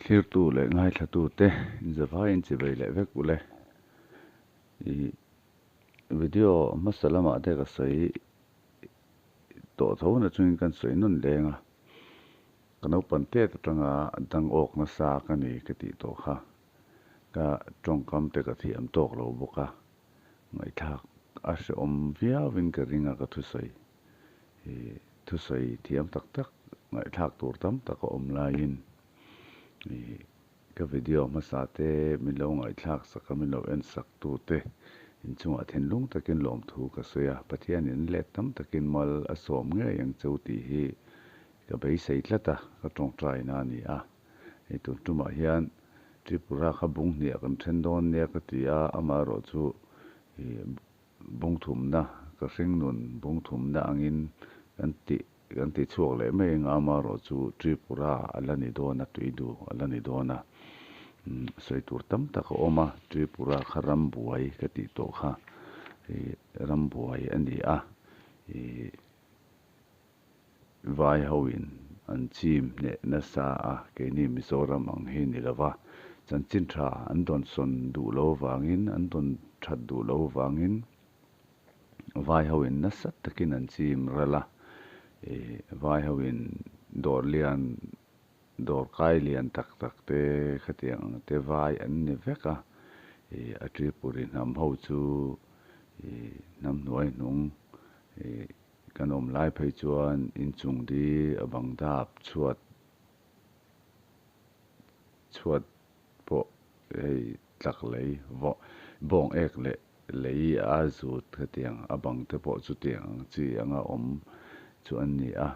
Thlirtu leh ngaithlatute inzavaiin chivei leh vek ule. Ih video hmasa lamah te ka sawi tawh tho na chungin kan sawi nawn leng a, ka naupang tet atanga dang awk nasa ka ni ka tih tawh kha ka tawngkam te ka thiam tawk lo bawk a, ngaihthlak a hrehawm viauin ka ring a ka thusawi. Ih thusawi thiam tak tak ngaihthlak tur tam tak a awm laiin ih ka video hmasa te min lo ngaihthlak sak a min lo en sak tu te inchungah thinlung takin lawmthu ka sawi a, Pathianin let tam takin mal a sawm ngei ang cheu tih hi ka beisei tlat a, ka tawngtaina a ni a. Hei tun tumah hian Tripura kha bung hniah kan then dawn nia ka ti a, amaherawhchu ih Bungthumna, ka hringnun bungthumna angin kan ti kan ti chhuak leh mai eng a, amaherawhchu Tripura a la ni dawn a, tuidu a la ni dawn a, sawi tur tam tak a awm a, Tripura kha rambuai ka tih tawh kha ih rambuai a ni a, ih vai hoin an chim hneh nasa a, keini Mizoram ang hi ni lova, chanchin tha an dawnsawn duh lo vangin, an dawn that duh lo vangin vai hoin nasa takin an chim ral a, ih vai hoin dawr lian, dawr kai lian tak tak te khatiang ang te vai an ni vek a, ih a Tripuri hnam ho chu ih hnam hnuai hnung ih Kan awm lai phei chuan inchung di a bang dap chhuat chhuat pawh hei tlak lei vawh bawng ek leh lei a zut khatiang a bang te pawh chutiang ang chi anga awm chu an ni a.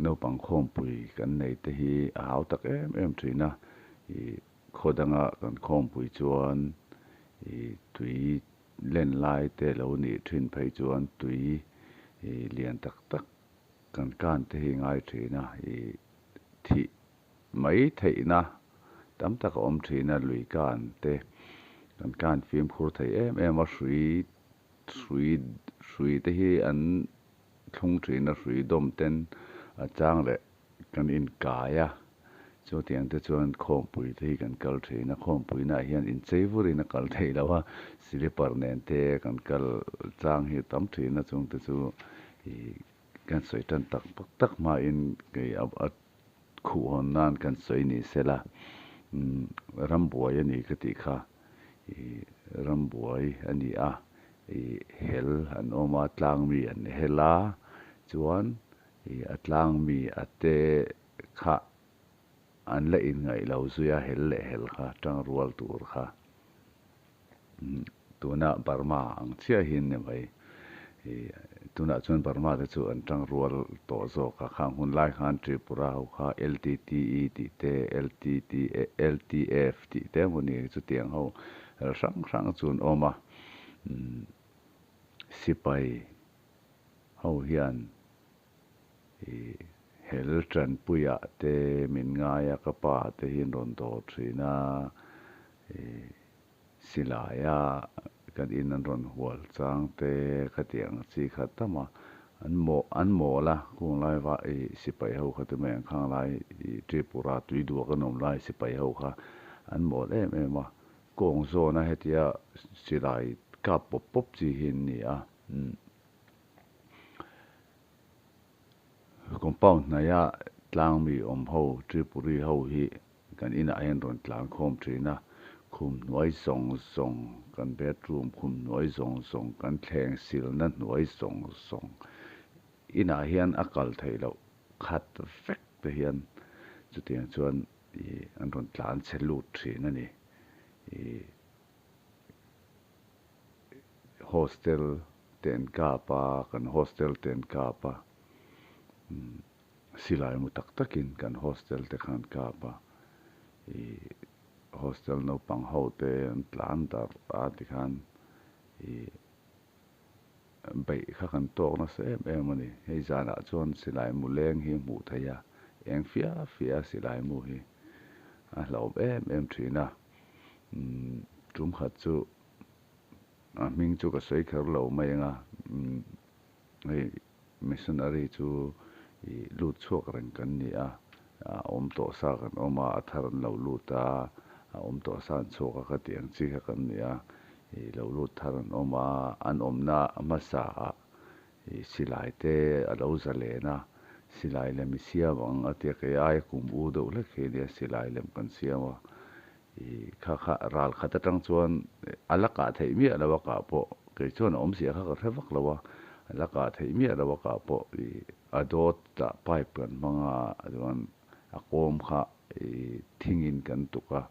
Naupang khawmpui kan nei te hi a hau tak em em thin a, ih khaw danga kan khawmpui chuan ih tui Len lai te lo nih thin phei chuan tui lian tak tak kan kan te hi ngai thin a, ih thih mai theihna tam tak a awm thin a, lui kan te kan kan fimkhur thei em em a, hrui hrui hrui te hi an thlung thin a, hrui dawm ten a chang leh Kan inkai a, chutiang te chuan khawmpui te hi kan kal thin a, khawmpuinaah hian inchei vurin a kal thei lo a, slipper nen te kan kal chang hi tam thin a, chung te chu ih kan sawi tan tak tak tak hmain kei a khuh hawn nan kan sawi ni sela, umm rambuai a ni ka tih kha, ih rambuai a ni a, ih hel an awm a, tlangmi an hel a, chuan I a tlang mi a te kha an la inngaih lo zui a, hel leh hel kha tang rual tur kha tuna Burma ang chiah hi an ni mai. I tunah chuan Burma te chu an tang rual tawh zawk a, khang hun lai khan Tripura ho kha LTTE tih te, LTT, LTF tih te emaw ni chutiang ho hel hrang hrang chu an awm a, sipai Ho hian i hel tanpuiah te min ngai a, ka pa te hi an rawn dawr thin a, i silaia kan in an rawn hual chang te khatiang chi kha tam a, an maw an mawl a, kung lai va i sipai ho kha ti mai ang khang lai i Tripura tuiduak an awm lai sipai ho kha an mawl em em a, kawng zawna hetia silai kap pawp pawp chi hi an ni a. Compound hnaia tlang mi awm ho Tripuri ho hi kan inah hian rawn tlan khawm thin a, khum hnuai zawng zawng, kan bedroom khum hnuai zawng zawng, kan thleng silna hnuai zawng zawng inah hian a kal theih loh khat vek te hian chutiang chuan ih an rawn tlan chhe lut thin a ni. Ih. Hostel te an kap a, kan hostel te an kap a, silai mu tak takin kan hostel te kha an kap a, ih hostel naupang ho te an tlan darh a tikhan ih beih kha kan tawk nasa em em a ni. Hei zanah chuan silai mu leng hi hmuh theih a, eng fia fia silai mu hi a hlauhawm em em thin a, umm tum khat chu a hming chu ka sawi kher lo mai ang a, umm hei missionary chu ih lut chhuak reng kan ni a. A awm tawh sa kan awm a, a thar an lo lut a, a awm tawh sa an chhuak a kha tih ang chi kha kan ni a. Ih lo lut thar an awm a, an awmna hmasa ah ih silai te a lo za len a, silai lem i siam ang a tia kei aia kum u deuh hlek hi nia silai lem kan siam a. Ih kha kha ral khat atang chuan a la kah theih miah lo a kah pawh kei chuan a awmzia kha ka hre vak lo a, a la kah theih miah lo a kah pawh ih a dawt ah pipe kan hmang a chuan a kawm kha ih thingin kan tuk a,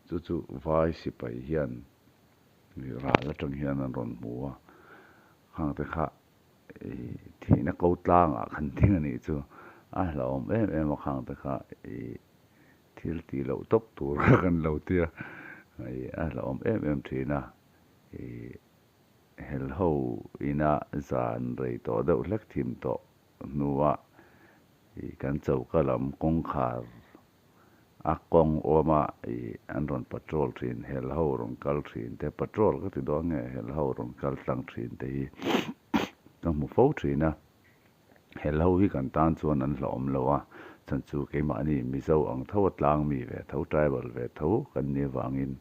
chu chu vai sipai hian ih ral atang hian an rawn hmu a, khang te kha ih thihna ko tlangah khan ding a nih chu a hlauhawm em em a khang te kha ih. Thil tih loh tawp tur kha kan lo tia ih a hlauhawm em em thin a, ih helho ina zan rei tawh deuh hlek thim tawh hnua ih kan choka lam kawngkhar a kawng awma ih an rawn patrol thin, helho rawn kal thin te, patrol ka ti dawn nge helho rawn kal tlang thin te hi ka hmu fo thin a. Helho hi kan tan chuan an hlawhawm lo a, chhan chu keimahni Mizo ang tho a tlang mi ve tho, tribal ve tho kan nih avangin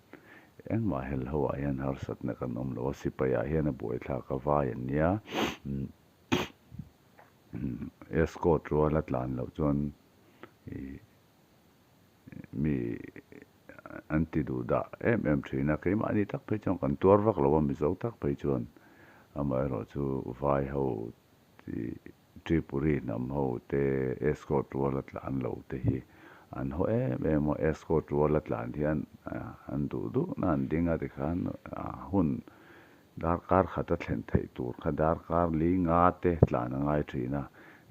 engmah helho ah hian harsatna kan awm lo a, sipai ah hian a buaithlak a vai an nia, escort rual a tlan loh chuan ih mi an ti duh dah em em thin a, keimahni tak phei chuan kan tuar vak lo a, Mizo tak phei chuan amaherawhchu vai ho Tripuri hnam ho te escort rual a tlan lo te hi an haw em em a, escort rual a tlan hian an duh duh na an ding a tikhan hun darkar khat a thlen theih tur kha darkar li nga te tlan a ngai thin a,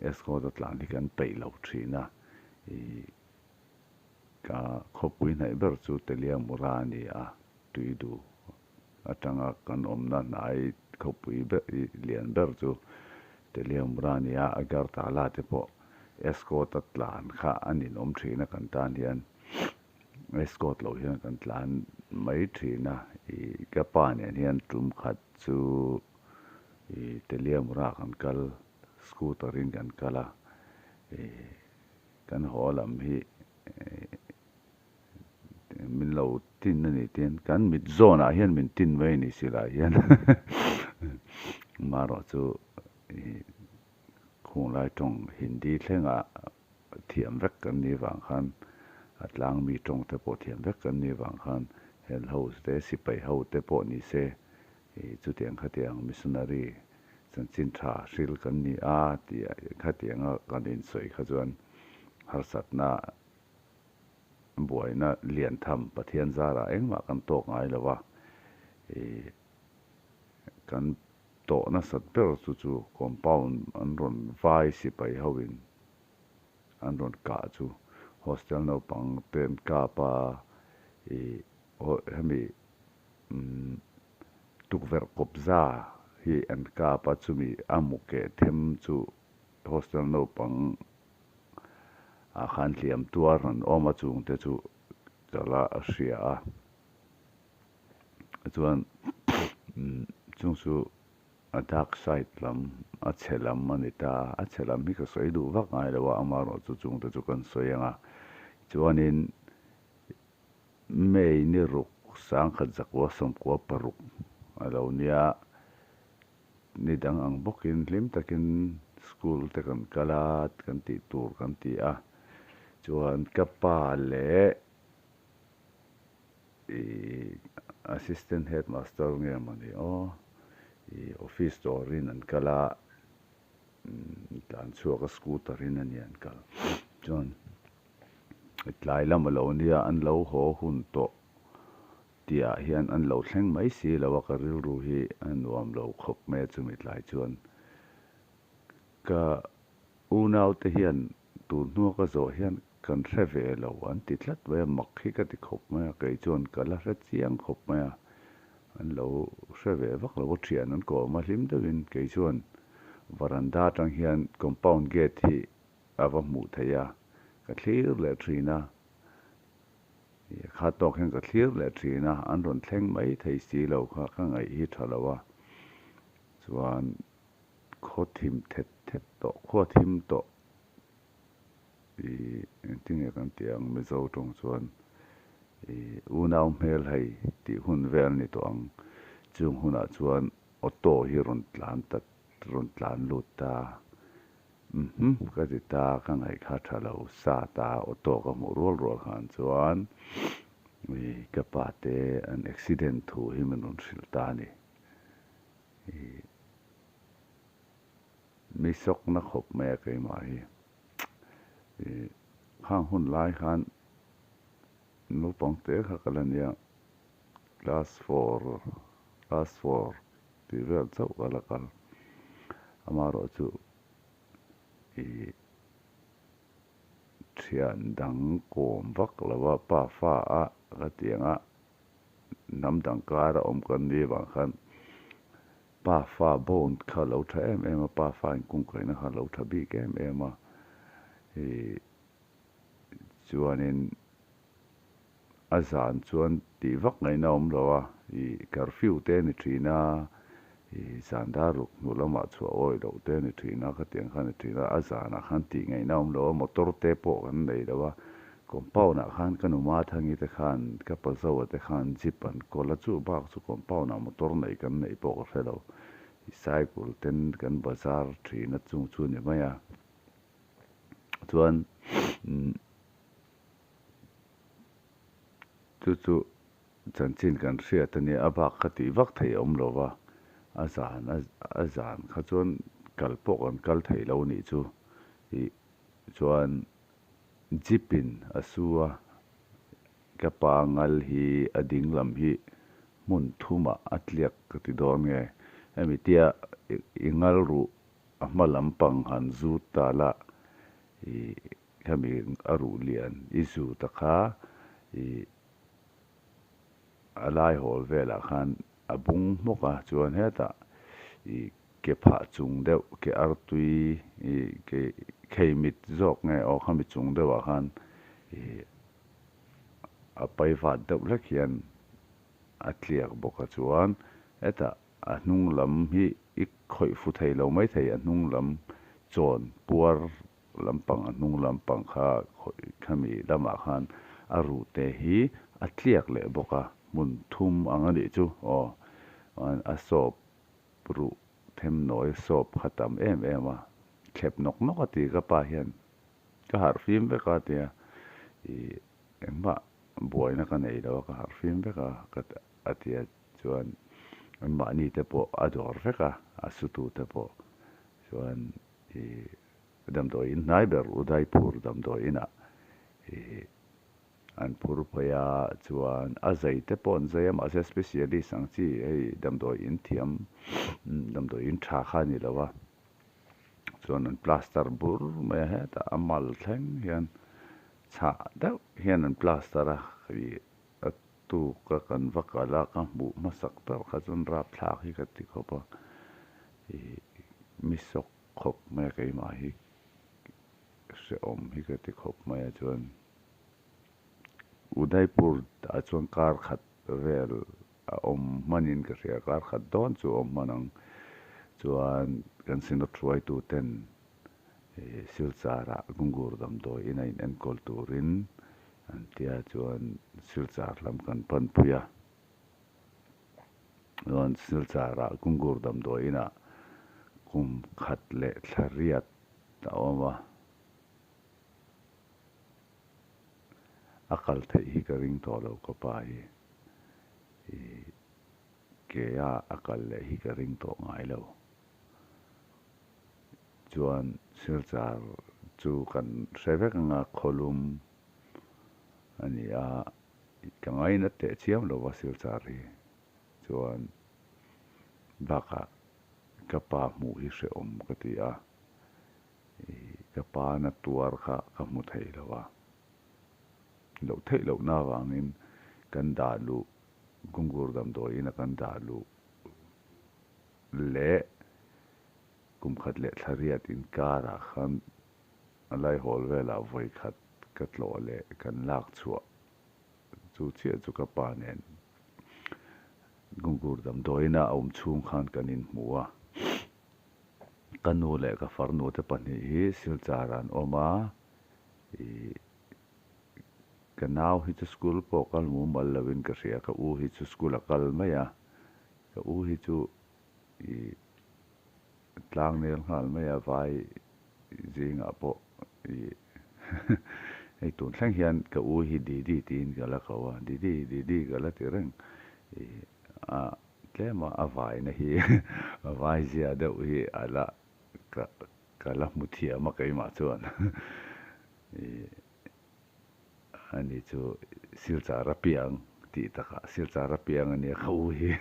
escort a tlan hi kan peih lo thin a, ih ka khawpui hnaih ber chu Teliamura a ni a, Tuidu. Atanga kan awmna hnai khawpui ber lian ber chu Teliamura a ni a, Agartala te pawh escort a tlan kha a ninawm thin a kan tan hian escort loh hian kan tlan mai thin a, ih ka pa nen hian tum khat chu ih Teliamura kan kal scooter in kan kal a, ih kan haw lam hi ih. Min lo tin a ni tin kan mit zawnah hian min tin mai a ni silai hian marawh chu ih khunglai tawng Hindi thlengah thiam vek kan nih vang khan a tlang mi tawng te pawh thiam vek kan nih vang khan hel ho te sipai ho te pawh ni se ih chutiang khatiang missionary chanchin tha hril kan ni a tih khatianga kan insawi kha chuan harsatna buaina lian tham Pathian zarah engmah kan tawk ngai lo a, ih kan tawh nasat ber chu chu compound an rawn vai sipai hoin an rawn kah chu hostel naupang te an kap a, ih hemi umm tukverh kawpza hi an kap a chumi a mu keh them chu hostel naupang ah khan hliam tuar an awm a chung te chu ka la hria a chuan chung chu a dark side lam a chhe lam a ni ta a chhe lam hi ka sawi duh vak ngai lo a amaherawh chu chung te chu kan sawi ang a chuanin May ni ruk sangkhat zakua sawmkua paruk a lo nia. Ni dang ang bawkin hlim takin school te kan kal a, kan tih tur kan ti a. Chuan ka pa leh ih assistant headmaster nge mawni aw ih office dawrin an kal a, tlan chhuak a scooter in a ni an kal. Chuan tlai lam a lo nia an lo haw hun tawh. Tihah hian an lo thleng mai si lo a, ka rilru hi a nuam lo khawp mai a chumi tlai chuan ka unaute hian tun hnua ka zawh hian kan hre ve lo an ti tlat mai a, mak hi ka ti khawp mai a, kei chuan ka la hre chiang khawp mai a, an lo hre ve vak lo a, thian an kawm a hlim deuhin kei chuan varanda atang hian compound gate hi a va hmuh theih a, ka thlir leh thin a. Kha tawk hian ka thlir leh thin a, an rawn thleng mai thei si lo kha ka ngaih hi tha lo a, chuan khaw thim thet thet tawh, khua thim tawh Ih engtin nge kan tih ang Mizo tawng chuan ih unau hmel hei tih hun vel a ni tawh ang. Chung hunah chuan auto hi rawn tlan ta rawn tlan lut ta. Umm ka ti ta ka ngaih kha tha lo sa ta auto ka hmuh rual rual khan chuan ih ka pa te an accident thu hi min rawn hrilh ta a ni. Ih mi sawkna khawp mai a keimah hi. Ih khang hun lai khan naupang te kha ka la nia class four class four tih vel chauh ka la kal. Amaherawh chu ih thian dang kawm vak lo a pa fa a ka ti ang a hnam dang kara awm kan ni avang khan pa fa bond kha a lo tha em em a pa fa inkungkaihna kha a lo tha bik em em a ih chuanin A zan chuan tih vak ngaihna awm lo a, ih curfew te a ni thin a, ih zan dar ruk hnu lamah chhuah awi loh te a ni thin a, khatiang khan a ni thin a, a zanah khan tih ngaihna awm lo a, motor te pawh kan nei lo a, compound ah khan ka nu Mathangi te khan ka Pazoa te khan jeep an kawl a, chu bak chu compound ah motor nei kan neih pawh ka hre lo, ih cycle ten kan bazar thin a chung chu a ni mai a, chuan umm. Chu chu chanchin kan hriat a nia, a bak kha tih vak thei a awm lo va, a zan a zan kha chuan kal pawh kan kal thei lo nih chu ih chuan jeep in a su a, ka pa ngal hi a ding lam hi hmun thumah a tliak ka ti dawn nge, hemi tia i ngal ruh a hma lampang han zut ta la ih. Hemi a ruh lian i zut a kha ih a lai hawl velah khan a bung hmawk a, chuan hetah ih ke phah chung deuh ke artui ih ke khei mit zawk nge aw khami chung deuhah khan ih a pai vat deuh hlek hian a tliak bawk a, chuan hetah a hnung lam hi i khawih fu thei lo maithei a hnung lam chawn puar Lampang a hnung lampang kha khami lamah khan a ruh te hi a tliak leh bawk a, hmun thum ang a nih chu aw a sawp ruh them nawi sawp kha tam em em a, thlep nawk nawk a ti ka pa hian ka harh fim vek a tia ih engmah buaina ka nei lo a ka harh fim vek a ka a tia chuan anmahni te pawh a dawr vek a, a sutu te pawh chuan ih. Damdawi in hnai ber Udaipur damdawi inah ih an phur phei a, chuan a zai te pawh an zai a, mahse specialist ang chi hei damdawi in thiam damdawi in tha kha a ni lo a, chuan an plaster bur mai a hetah a mal thleng hian chhah deuh hian an plaster a, ih a tuk a kan va kal a ka hmuh hmasak ber kha chuan rapthlak hi ka ti khawp a, ih mi sawk Khawp mai a keimah hi hrehawm hi ka ti khawp mai a chuan Udaipur ah chuan kar khat vel a awm hmanin ka hria kar khat dawn chu a awm hman ang chuan kan synod hruaitu ten Silchar ah Gungur damdawi in a in enkawl turin an tia chuan Silchar lam kan panpui a. Chuan Silchar-ah Kungur damdawi inah kum khat leh thla riat a awm a, a kal theih hi ka ring tawh lo ka pa hi ih kea a kal leh hi ka ring tawh ngai lo. Chuan Silchar chu kan hre vek anga khawlum a ni a. Ka ngaina teh chiam lo va Silchar hi chuan bakah ka pa hmuh hi hrehawm ka ti a, ih ka pa na tuar kha ka hmu thei lo a, loh theih lohna avangin kan dah luh Gungur damdawiin a kan dah luh leh kum khat leh thla riat inkarah khan A laihawl velah vawi khat ka tlawh leh kan lak chhuah chu chiah chu ka pa nen Gungur damdawiin a awm chhung khan kan inhmu a. Ka nu leh ka farnu te pahnih hi Silchar an awm a. Ih ka nau hi chu school pawh kal mumal lovin ka hria, ka u hi chu school a kal mai a, ka u hi chu ih tlang nel nghal mai a vai zingah pawh ih hei tun thleng hian ka u hi Didi tiin ka la ko a, Didi Didi ka la ti reng ih a tlema a vaina hi a vai zia deuh hi a la ka ka la hmu thiam a keimah chuan ih ani chu Silchar a piang tih takah Silchar a piang ania ka u hi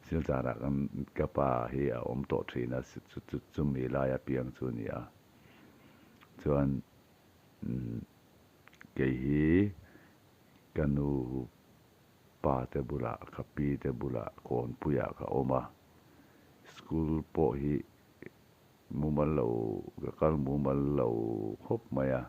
Silcharah kan ka pa hi a awm tawh thin a chumi laia piang chu a ni a chuan kei hi ka nu pa te bulah ka pi te bulah kawnpuiah ka awm a school pawh hi mumal lo ka kal mumal lo khawp mai a.